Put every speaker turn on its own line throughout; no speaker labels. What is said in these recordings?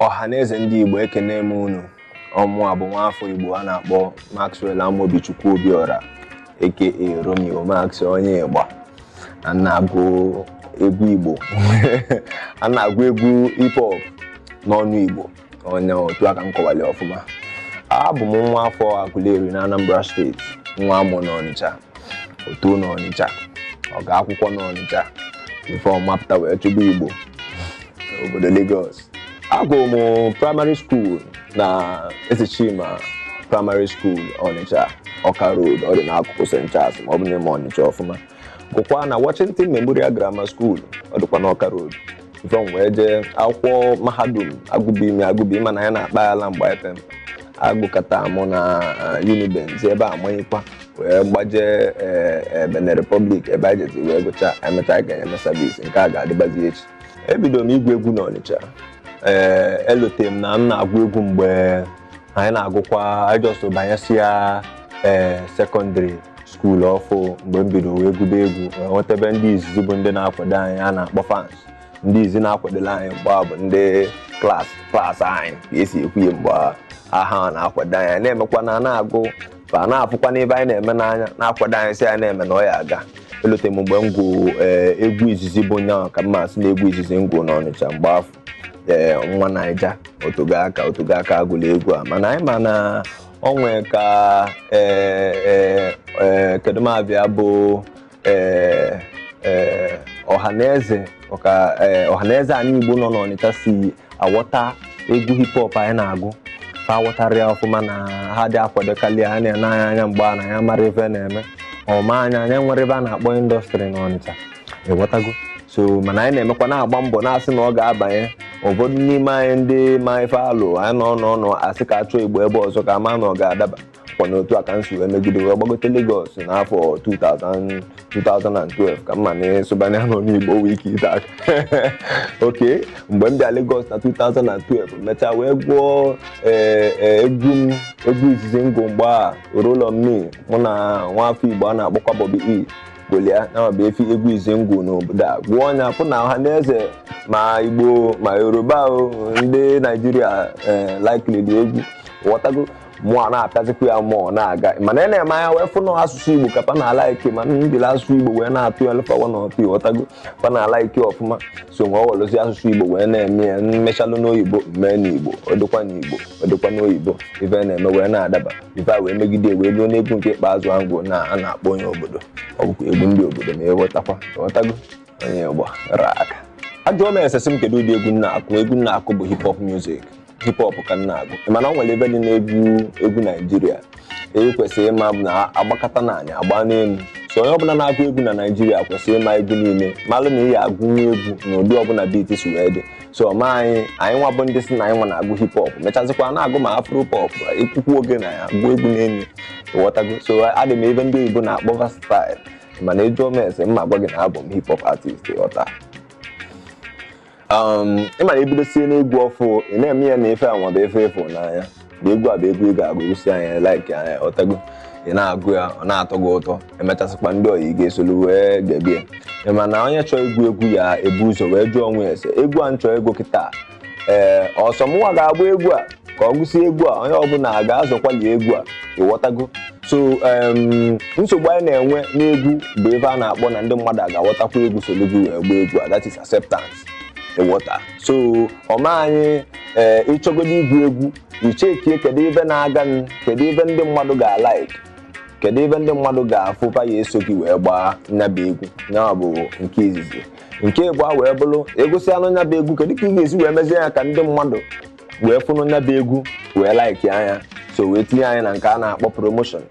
Ọhaneze ndị Igbo, ekene m unu. Ọmụ a bụ nwaafọ Igbo a na-akpọ Maxwell Amobi Chukwuobiora, aka Romeo Max, onye Ịgba. A na-agụ egwu Igbo, a na-agụ egwu hip hop n'ọnụ Igbo. Onye otu aka m kọwali ọfụma. Abụ m nwa afọ Aguleri na Anambra Steeti, nwa amụ n'Ọnịcha, otu n'Ọnịcha, ọga akwụkwọ n'Ọnịcha, ife ọmapụta wee chụba Igbo obodo Lagos. Agụrụ m primary school na Ezechima Primary School, Ọnịcha, Ọka Road. Ọ dị n'akụkụ St. Charles, ma ọ bụ n'ime Ọnịcha ọfụma. Gụkwa na Washington Memorial Grammar School, ọ dịkwa n'Ọka Road. Ife m wee jee akwụkwọ mahadum, agụbi ime agụbi, mana ya na-akpa ya ala mgbe FM agụkata mụ na Uniben, si ebe a manyekwa wee gbaje Benin Republic, ebe anyị jezi wee gụchaa. Emechaa, anyị ga-eme service nke a ga-adịbazi echi. Ebido m igwu egwu n'Ọnịcha. Ee, elote m na m na-agụ egwu mgbe anyị na-agụkwa, anyị just banyesịa secondary school ọfụ. Mgbe m bido wee gụba egwu, wee nwetebe ndị izizi bụ ndị na-akwado anyị, a na-akpọ fans. Ndị izi na-akwadola anyị mgbe a bụ ndị class anyị, ka esi ekwu ya. Mgbe aha na-akwado anyị, na-emekwa na na-agụ fa, na-afụkwa n'ebe anyị na-eme n'anya, na-akwado anyị, si anyị na-eme na ọ ya aga. Elote m mgbe m gụ egwu izizi bụ nyaahụ, ka m masị na egwu izizi m gụ n'Ọnịcha mgbe afọ, ee, nwa Naija otogo aka, otogo aka agụla egwu a. Mana anyị ma na o nwee ka ee ee ee kedu m abịa bụ ee ee ọhaneze ọka ee ọhaneze anyị Igbo nọ n'Ọnịcha si aghọta egwu hip hop anyị na-agụ. Fa aghọtara ya ọfụma na ha dị akwadokarị. Ha na-ene anya anya mgbe a na ya mara ife na-eme ọma anya anya nwere ebe a na-akpọ industry n'Ọnịcha, ịghọtago? So mana anyị na-emekwa, na-agba mbọ, na-asị na ọ ga-abanye. Ụfọdụ n'ime anyị ndị ma ife alụ anyị nọ nọ nọ asị ka achọọ Igbo ebe ọzọ, ka ama na ọ ga-adaba kwa. N'otu a ka m si wee megide wee gbagote Lagos n'afọ 2000 2012, ka mma na ịsụbanye nọ n'Igbo wee ike ite aka. Ok, mgbe m bịa Lagos na 2012, mechaa wee gụọ ee egwu m, egwu izizi m gụ mgbe a, Roll on Me, mụ na nwafọ Igbo a na-akpọkwa Bobby E golia na bụ efi. Egwu izizi m gụ n'obodo a, gụọ ọnya, fụ na ọha na eze, ma Igbo ma Yoruba o, ndị Naijiria ee likely dị egwu, ghọtago? Mụọ na-apịazikwa ya, mmụọ na-aga, mana ị na-eme anya wee fụ na asụsụ Igbo ka pa na-ala ike, ma m jiri asụsụ Igbo wee na-atụ ya lụfa na ọtụ, ghọtago? Pa na-ala ike ọfụma. So nwe ọ welụzi asụsụ Igbo wee na-eme ya, mmechalụ n'oyibo, mee n'Igbo, ọ dịkwa n'Igbo, ọ dịkwa n'oyibo. Ife na-eme wee na-adaba, ife a wee megide wee ruo n'egwu nke ikpeazụ ahụ na a na-akpọ Onye Obodo. Ọ bụkwa egwu ndị obodo, ma ịghọtakwa, ịghọtago? Onye Igbo ra aka. Ajụọ m esesi m, kedu ụdị egwu m na-akụ? Egwu m na-akụ bụ hip hop music, hip hop ka m na-agụ. Mana ọ nwere ebe dị n'egwu egwu Naijiria e kwesịrị ịma bụ na agbakọta n'anya agba n'elu. So onye ọbụla na-agụ egwu na Naijiria kwesịrị ịma egwu niile, malụ na ị ya agụnwu egwu n'ụdị ọbụla beat si wee dị. So ma anyị nwa bụ ndị si na anyị nwa na-agụ hip hop, mechazikwa na-agụ ma afro pop, ekwukwu oge na ya agụ egwu n'elu, ịghọtago? So adị m ebe ndị oyibo na-akpọ versatile. Mana ịjụọ m ese, mma agwa gị na abụ m hip hop artist, ịghọta? Ịma na ebidosie n'egwu ọfụ, ị na-eme ya na ife anwa bụ efe efu n'anya, na egwu a bụ egwu ị ga-agụ isi anya like anya, ọtago? Ị na-agụ ya, ọ na-atọ gị ụtọ. Emechasịkwa, ndị oyi ga-esolu wee gebie. Ị ma na onye chọọ egwu egwu ya ebu ụzọ wee jụọ onwe ya ese, egwu a m chọọ egwu kịta, ee, ọsọ mụnwa ga-agba egwu a, ka ọ gụsie egwu a, onye ọbụla ga-azọkwali egwu a, ịghọtago? So nsogbu anyị na-enwe n'egwu bụ ebe a na-akpọ na ndị mmadụ a ga-aghọtakwa egwu solu gị wee gbaa egwu a, that is acceptance, ịghọta? So ọma anyị, ee, ịchọgodo igwu egwu, ichekie kedu ebe na-aga n, kedu ebe ndị mmadụ ga-alike, kedu ebe ndị mmadụ ga-afụpa ya eso gị wee gbaa nyaba egwu. Ya bụ nke izizi. Nke ịbụa wee bụrụ, egosi anụ nyaba egwu, kedu ka ị ga-esi wee mezie ya ka ndị mmadụ wee fụnụ nyaba egwu wee like anya? So wee tinye anyị na nke a na-akpọ promotion.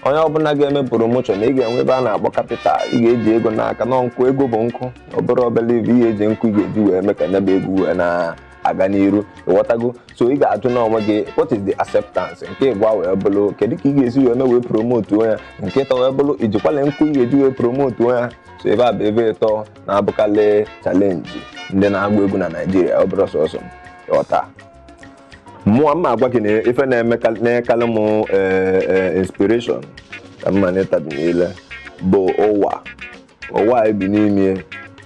Onye ọbụla ga-eme promotion, ị ga-enwe ebe a na-akpọ capital. Ị ga-eji ego n'aka nọ, nkụ ego bụ nkụ, ọ bụrụ obele ibe. Ị ga-eji nkụ ị ga-eji wee mee ka nyaba egwu wee na-aga n'iru, ịghọtago? So ị ga-ajụ n'onwe gị, what is the acceptance? Nke ịbụa wee bụrụ, kedu ka ị ga-esi wee mee wee promote ya? Nke ịtọ wee bụrụ, ijikwala nkụ ị ga-eji wee promote ya? So ebe a bụ ebe ịtọ na-abụkarị challenge ndị na-agba egwu na Naijiria, ọ bụrụ sọsọ m, ịghọta? Mụọ mma agwa gị na ife na-emekalị m inspiration ka mma n'ịtabi niile bụ ụwa. Ụwa anyị bi n'ime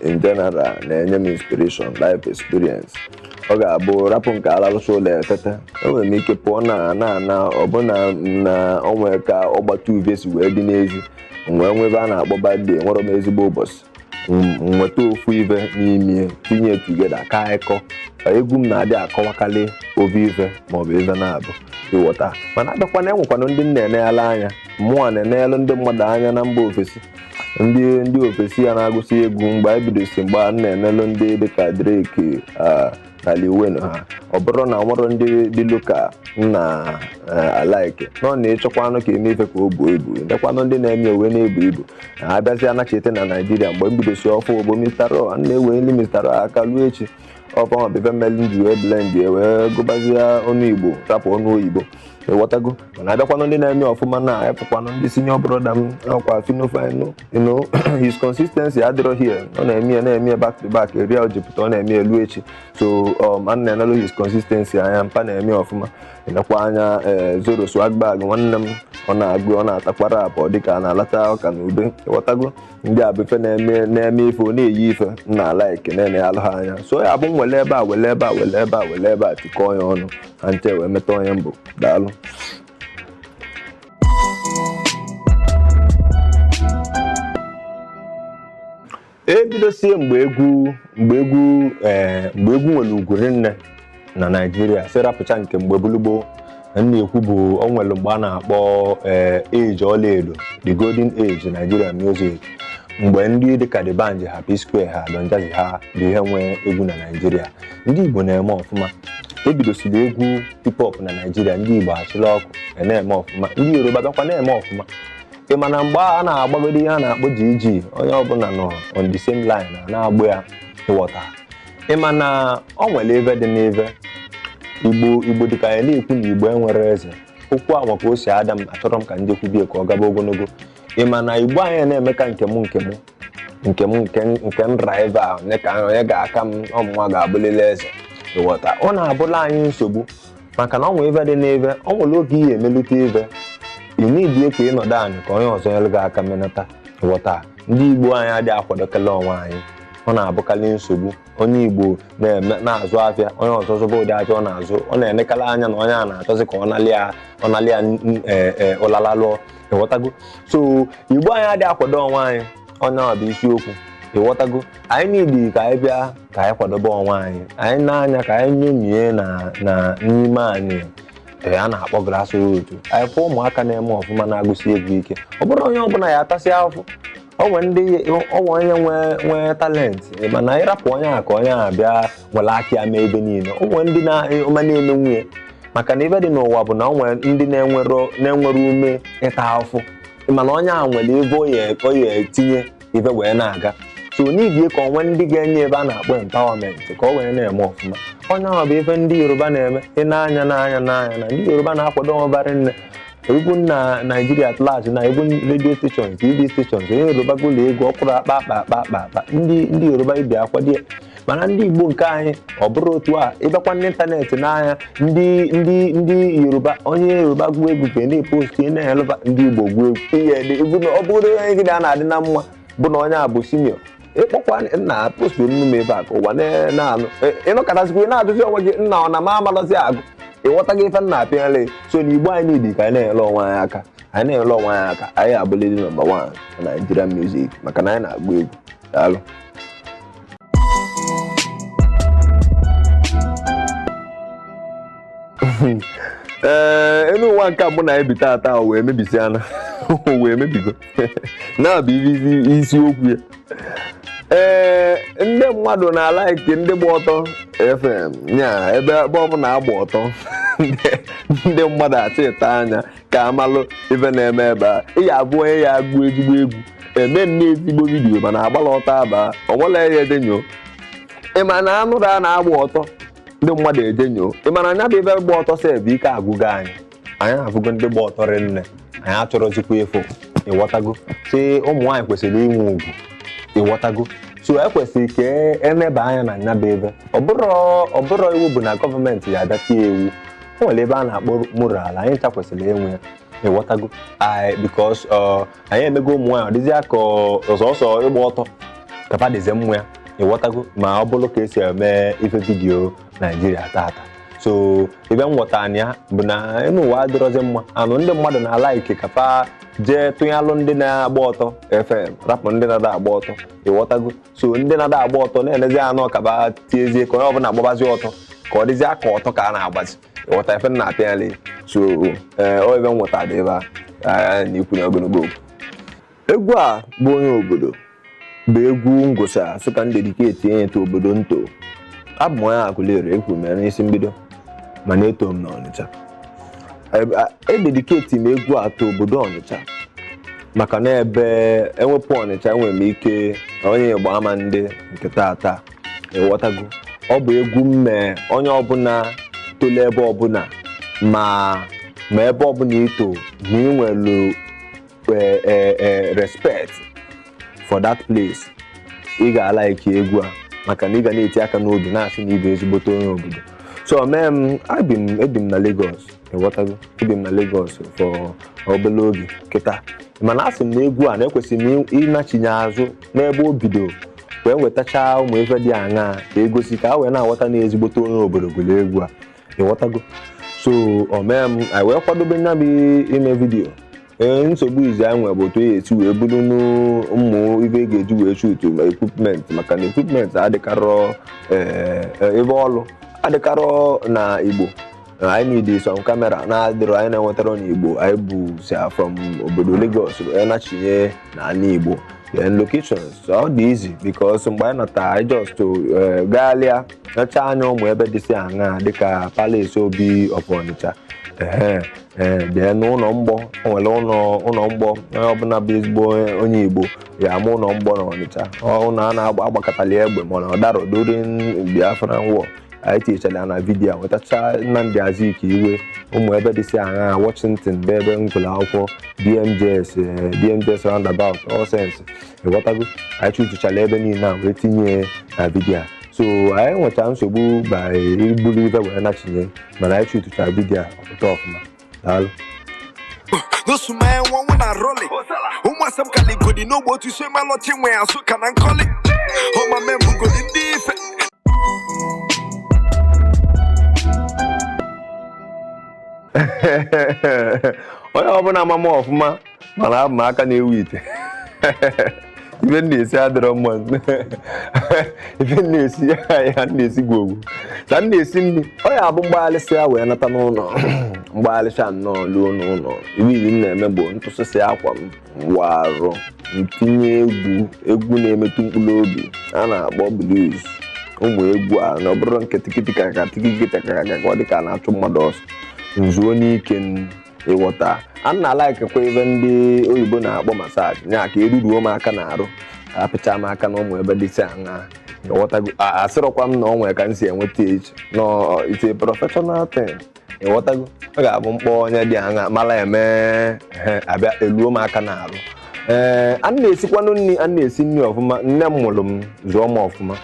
in general na-enye m inspiration, life experience. Ọ ga-abụ rapụ nke alalụcha ụlọ eteta, enwere m ike pụọ na na na ọbụna na onwe ka ọgbata uve si wee dị n'ezi, wee nwee ebe a na-akpọ birthday, nwere m ezigbo ụbọchị, m nweta ofu ife n'ime tinye together ka ịkọ egwu m na-adị akọwakarị ovu ife maọbụ ife na-abụ, ịghọta. Mana abịakwana, enwekwana ndị m na-eneghala anya, mmụọ na-eneghelu ndị mmadụ anya na mba ofesi, ndị ofesi ya na-agụsị egwu. Mgbe anyị bidosi, mgbe a na-enelu ndị dịka Drake na Lil Wayne ha, ọ bụrụ na nwere ndị dị local na alike nọ na ịchọkwanụ ka eme ife ka o buo ibu, ndekwanụ ndị na-eme uwe na-ebu ibu abịazi anachite na Naijiria. Mgbe m bidosi ọfụ bụ Mr. Raw, a na-ewe Mr. Raw aka luo echi. Ọfọnwa bebe mmeli ji wee blend wee gụbazie ọnụ Igbo, rapụ ọnụ oyibo, ịghọtago. Mana abịakwanụ ndị na-eme ọfụma na efụkwanụ ndị senior brother m, ọkwa Fino Fino. His consistency adịrọ here. Ọ na-eme ya, na-eme ya back to back eri o jipụta, ọ na-eme elu echi. So a na-enelu his consistency anya. Mpa na-eme ọfụma. Ịnekwa anya, ee, Zoro Swag Bag nwanne m, ọ na-agụ, ọ na-atakwa rap, ọ dịka a na-alata ọka na ube, ịghọtago. Ndị a bụ ife na-eme ife, ọ na-eyi ife m na like na-eneghalụ ha anya. So ya bụ m wele ebe a, wele ebe a, wele ebe a, wele ebe a, tikọọ ya ọnụ ha nche wee meta onye mbụ. Daalụ. Ebidosie mgbe egwu nwere ugwu rinne na Naijiria, si rapụcha nke mgbe bulugbo m na-ekwu bụ o nwere mgbe a na-akpọ age ọlaedo, the golden age Nigeria music, mgbe ndị dịka D'banj ha, P-Square ha, Don Jazzy ha bụ ihe nwee egwu na Naijiria. Ndị Igbo na-eme ọfụma. Ebidosiri egwu hip hop na Naijiria, ndị Igbo achịla ọkụ na-eme ọfụma, ndị Yoruba bịakwa na-eme ọfụma. Ị ma na mgbe a na-agbagoro ihe a na-akpọ GG, onye ọbụla nọ on the same line na na-agbụ ya, ịghọta. Ị ma na ọ nwere ebe dị n'ebe Igbo, Igbo dịka anyị na-ekwu na Igbo enwere eze okwu a maka o si ada m, achọrọ m ka ndị kwubie ka ọ gaba ogologo. Ị ma na Igbo anyị na-eme ka nke mụ, nke mụ, nke m, nke nke nra ebe a, onye ka onye ga-aka m, ọmụnwa ga-abụlili eze, ịghọta. Ọ na-abụla anyị nsogbu maka na ọ nwee ebe dị n'ebe ọ nwere oge ihe emelite ebe ị na-ebie ka ịnọdụ anyị ka onye ọzọ nyere gị aka menata, ịghọta. Ndị Igbo anyị adịghị akwadokele onwe anyị. Ọ na-abụkarị nsogbu. Onye Igbo na-eme na-azụ afịa, onye ọzọ zụba ụdị afịa ọ na-azụ, ọ na-enekarị anya na onye a na-achọzi ka ọ nalịa, ọ nalịa ụlala lụọ, ịghọtago. So Igbo anyị adịghị akwado onwe anyị. Onye ọ bụ isiokwu, ịghọtago. Anyị niile ka anyị bịa ka anyị kwadobe onwe anyị, anyị na-anya ka anyị nyomie na n'ime anyị. Ee, a na-akpọ grassroots. Anyị fụ ụmụaka na-eme ọfụma, na-agụsi egwu ike. Ọ bụrụ onye ọbụla ya atasị afụ, onwe ndị onwe onye nwee talent, mana ịrapụ onye a ka onye a bịa nwere aka ya mee ebe niile. Onwe ndị na-eme nwunye, maka na ebe dị n'ụwa bụ na onwe ndị na-enwere ume ịta afụ, mana onye a nwere ebe ọ ya etinye ife wee na-aga. So n'ibie ka onwe ndị ga-enye ebe a na-akpọ empowerment ka ọ wee na-eme ọfụma. Onye ahụ bụ ife ndị Yoruba na-eme. Ị na-anya n'anya n'anya na ndị Yoruba na-akwado ọbarị nne egwu na Naijiria at large, na egwu radio stations, TV stations. Onye Yoruba gụlụ egwu ọkwụrụ akpa akpa akpa akpa akpa, ndị Yoruba ibi akwado ya. Mana ndị Igbo nke anyị, ọ bụrụ otu a, ịbịakwa n'ịntanetị n'anya ndị Yoruba, onye Yoruba gụọ egwu pe na-epost na-elụba. Ndị Igbo gụọ egwu ihe dị egwu, ọ bụrụ onye gị na na-adị na mma bụ na onye a bụ senior, ịkpọkwa nna post nnu m ebe a ka ụwa na-anụ. Ịnụkọtasịkwa, ị na-ajụzi onwe gị, nna, ọ na m amalọzi agụ, ịghọtaghị ife nna apịala. So na Igbo anyị dị ka anyị na-enyere onwe anyị aka, anyị na-enyere onwe anyị aka, anyị abụlịrị number 1 na Nigerian music, maka na anyị na-agba egwu. Daalụ. Ee, elu ụwa nke a mụ na ebi tata wee mebisiana, wee mebigo na-abụ ife isiokwu ya. Ee, ndị mmadụ na-alike ndị gba ọtọ FM nya ebe ebe ọbụla agba ọtọ, ndị mmadụ achọ ịta anya ka amalụ ife na-eme ebe a. Ị ga-abụ onye ya agụ ezigbo egwu, eme nne ezigbo video, mana agbala ọtọ aba onwere ya ejenyo. Ị ma na anụrụ a na-agba ọtọ, ndị mmadụ ejenyo. Ị ma na anya bụ ebe gba ọtọ sef ike agwụgo anyị. Anyị afụgo ndị gba ọtọ rinne, anyị achọrọzikwa ịfụ, ịghọtago. Si ụmụ nwaanyị kwesịrị inwe ugwu, ịghọtago. So ekwesịrị ka eneba anya na nya bụ ebe. Ọ bụrụ iwu bụ na gọọmenti ya abịa tie iwu, o nwere ebe a na-akpọ moral, anyị ncha kwesịrị inwe ya, ịghọtago. Anyị because anyị emego ụmụ nwaanyị ọ dịzịa ka ọsọsọ ịgba ọtọ kapa dịzie mmụ ya. Ịghọtago? Ma ọ bụrụ ka esi eme ife video Naijiria tata, so ebe m ghọtara na ya bụ na enu ụwa adịrọzi mma, anụ ndị mmadụ na-alike ka fa jee tụnyalụ ndị na-agba ọtọ FM, rapụ ndị na-ada agba ọtọ. Ịghọtago? So ndị na-ada agba ọtọ na-enezi anụ ka ba tiezie ka onye ọbụla agbabazi ọtọ, ka ọ dịzie ka ọtọ ka a na-agbazi. Ịghọta efe m na-apịali? So ee, ọ ebe m nwetara dị ebe a na ikwu na ogologo okwu. Egwu a bụ Onye Obodo bụ egwu ngwụcha sị ka m dedicate enye obodo nto. Abụ m onye Aguleri, ekwu mere n'isi mbido, mana eto m n'Ọnịcha. Ededicate m egwu a to obodo Ọnịcha maka na ebe ewepụ Ọnịcha, enwere m ike onye Igbo ama ndị nke tata. Ịghọtago? Ọ bụ egwu mme onye ọbụla tolu ebe ọbụla, ma ebe ọbụla ito na ị nwere respect for that place, ị ga-alike egwu a maka na ị ga na-eti aka n'obi na-asị na ị bụ ezigbote onye obodo. So mee m abi m ebi m na Lagos. Ịghọtago? Ebi m na Lagos for obere oge kịta, mana asị m na egwu a na-ekwesịrị m ịnachinye azụ n'ebe o bido wee wetachaa ụmụ ife dị aṅaa ka egosi ka a wee na-aghọta na ezigbote onye obodo gụrụ egwu a. Ịghọtago? So o mee m anyị wee kwadobe nya bụ ime video. Ee, nsogbu izi anyị nwere bụ otu e esi wee buru ụmụ ife ga-eji wee shoot ma equipment, maka na equipment adịkarọ ebe ọlụ adịkarọ na Igbo. Anyị need some camera na-adịrọ anyị na-enwetara n'Igbo. Anyị bụ si from obodo Lagos wee nachinye n'ala Igbo. Then locations, ọ dị easy because mgbe anyị nata, anyị just gaghalịa necha anya ụmụ ebe dịsị aṅaa dịka Palace Obi of Onitsha, ehe, ee, then ụlọ mgbọ. O nwere ụlọ mgbọ, onye ọbụla bụ ezigbo onye Igbo ya ama ụlọ mgbọ na Ọnịcha. Ụlọ a na-agba agbakọtali egbe mana ọ daro during Biafran War. Anyị tinyechara ya na video, nwetacha Nnamdi Azikiwe, ụmụ ebe dịsị aṅaa, Washington bụ ebe m gụrụ akwụkwọ, DMJS, DMJS roundabout, All Saints. Ịghọtago? Anyị chụtụchara ebe niile a wee tinye na video a. So anyị nwechara nsogbu by igburu ibe wee nachinye, mana anyị chụtụchara video a, ọpụta ọfụma. Daalụ.
N'osume nwanwụ na rọli ụmụ asam kaligodi n'ogbe otu isi malọchi nwe asụ ka na nkọli ọmame mbugodi ndị ife.
Onye ọbụla ama m ọfụma mana abụ m aka na-ewu ite. Ife m na-esi adịrọ mma. Ife m na-esi ya, m na-esi gwogwo ka m na-esi nri. Ọ ya abụ mgbaghalịsị ya wee nata n'ụlọ, mgbaghalịsịa nnọọ luo n'ụlọ, ibe iyi m na-eme bụ ntụsịsị akwa m, warụ ntinye egwu, egwu na-emetụ mkpụrụ obi a na-akpọ blues. Ụmụ egwu a na ọ bụrụ nke tikiti kaka tikiti kaka ka ọ dị ka a na-achụ mmadụ ọsọ nzuo n'ike m. Ịghọta? A na alaikekwa ebe ndị oyibo na-akpọ massage nya ka eruruo m aka na-arụ, apịcha m aka na ụmụ ebe dịsị aṅa. Ịghọtago? Asịrọkwa m na ọ nwere ka m si enweta echi no, it's a professional thing. Ịghọtago? Ọ ga-abụ mkpọ onye dị aṅa mara eme abịa eluo m aka na-arụ. Ee, a na-esikwanụ nri, a na-esi nri ọfụma. Nne m mụrụ m, zụọ m ọfụma.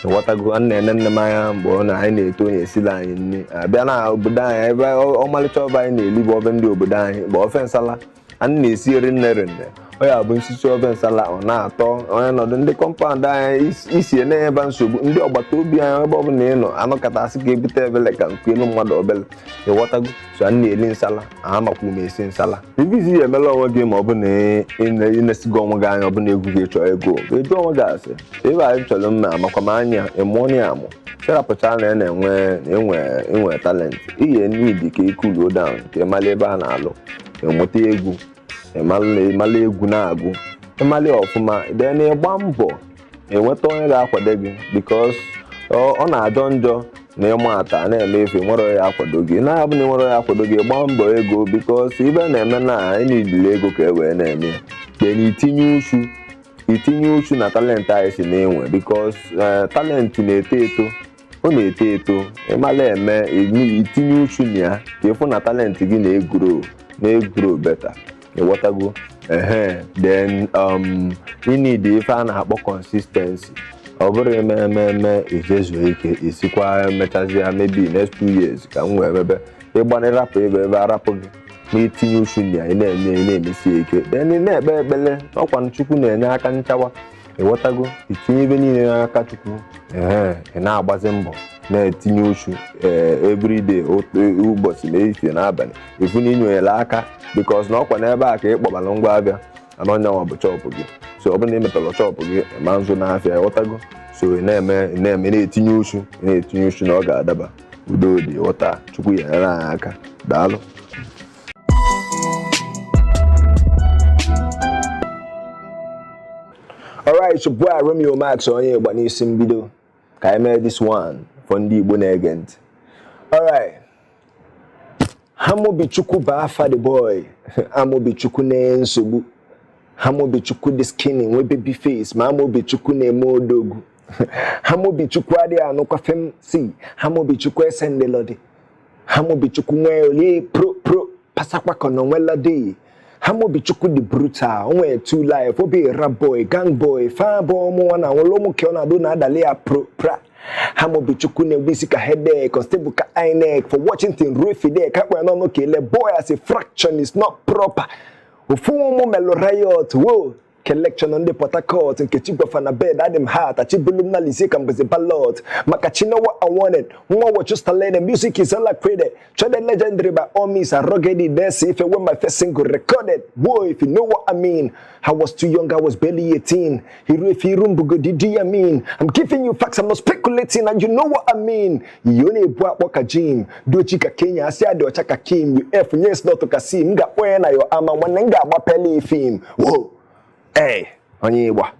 Ịghọtago? A na-ene nne m anya mgbe ọ na anyị na-eto na-esili anyị nri. Abịa na obodo anyị, ebe ọmalịcha ọba anyị na-eli bụ ofe ndị obodo anyị bụ ofe nsala. A na-esi rinne rinne. Ọ ya bụ nsisi ofe nsala, ọ na-atọ onye nọdụ ndị compound anyị isi na-enyeba nsogbu. Ndị agbata obi anyị, ebe ọbụla ị nọ anọkọta asị ka ebute ebele ka nke elu mmadụ obele. Ịghọtago? So a na-eli nsala, amakwu m esi nsala. Ibizi ya emela onwe gị ma ọ bụ na ị na-esigo onwe gị anya, ọ bụ na egwu gị chọọ ego, ịjụ onwe gị asị ebe anyị chọrọ mma amakwa m anya ịmụọ ya amụ serapụcha na ị na-enwe enwe enwe talent ihe need ka ị cool down, ka ị mara ebe a na-alụ, ịmụta egwu, ịmala egwu na-agụ, ịmali ọfụma, then ịgba mbọ enweta onye ga-akwado gị, because ọ na-ajọ njọ na ịma ata na-eme efe nwere onye akwado gị na abụ na nwere onye akwado gị. Gbaa mbọ ego, because ibe na-eme na anyị nidili ego ka e wee na-eme ya. Then itinye uchu na talent anyị si na-enwe, because talent na-eto eto, ọ na-eto eto. Ịmala eme, itinye uchu na ya ka ịfụ na talent gị na-egrow na-egrow better. Ịghọtago? Ehe. Then you need ife a na-akpọ consistency. Ọ bụrụ eme eme eme ijezuo ike, isikwa mechazie maybe next 2 years ka m wee mebe ịgbanị rapụ ebe ebe arapụ gị ma itinye uchu na ya, ị na-eme, ị na-emesi ike. Then ị na-ekpe ekpele ọkwa Chukwu na-enye aka nchawa. Ịghọtago? Itinye ibe niile n'aka Chukwu. Ee, ị na-agbazi mbọ, na-etinye uchu, ee, everyday, ụbọchị na ehihie n'abalị, ifu na inyonyere aka, because na ọkwa n'ebe a ka ị kpọbara ngwa abịa ana onye bụ shop gị. So ọ bụrụ na ị mepere shop gị ma nzụ n'afịa, ịghọtago? So ị na-eme, ị na-eme, na-etinye uchu, ị na-etinye uchu na ọ ga-adaba. Udo dị, ghọta. Chukwu ya nyere anyị aka. Daalụ. Alright, it's your boy Romeo Max onye Igbo n'isi mbido. Ka anyị mee this one for ndị Igbo na-ege ntị. Alright. Amobichukwu bụ afa the boy. Amobichukwu na nsogbu. Amobichukwu dị skinny, nwe baby face, ma Amobichukwu na-eme odogwu. Amobichukwu adịghị anụkwa fem si. Amobichukwu esendelọdị. Amobichukwu nwee olie pro pro pasakwa ka na onwelọdị. Amobichukwu dị brutal, o nwere two life, obi rap boy, gang boy, fine boy, ụmụ nwa na nwere ụmụ ka ọ na-adụ na-adali ya pro pra. Amobichukwu na-egbu isi ka headache, constable ka INEC, for Washington ruo Fide ka kpere n'ọnụ ka ele boy as a fraction is not proper. Ofu ụmụ melụ riot, wo collection ndị Port Harcourt, Nkechi gwafa na bed adị m hat achibulu m na lisi ka mbụzi ballot maka chinowa I wanted nwa wachu talented music is all I created, tried legendary by all means. I rugged it dance if when my first single recorded. Whoa, if you know what I mean. I was too young, I was barely 18. Hiru if iru mbugodi do you mean I'm giving you facts, I'm not speculating, and you know what I mean. Iyo na-ebu akpọ ka Jim dochi ka Kenya asị adị ọcha ka Kim uf nye slot ka sim m ga-akpọ ya na yo ama nwanne m ga-agbapeli fim. Whoa. Hey, onye ịgba.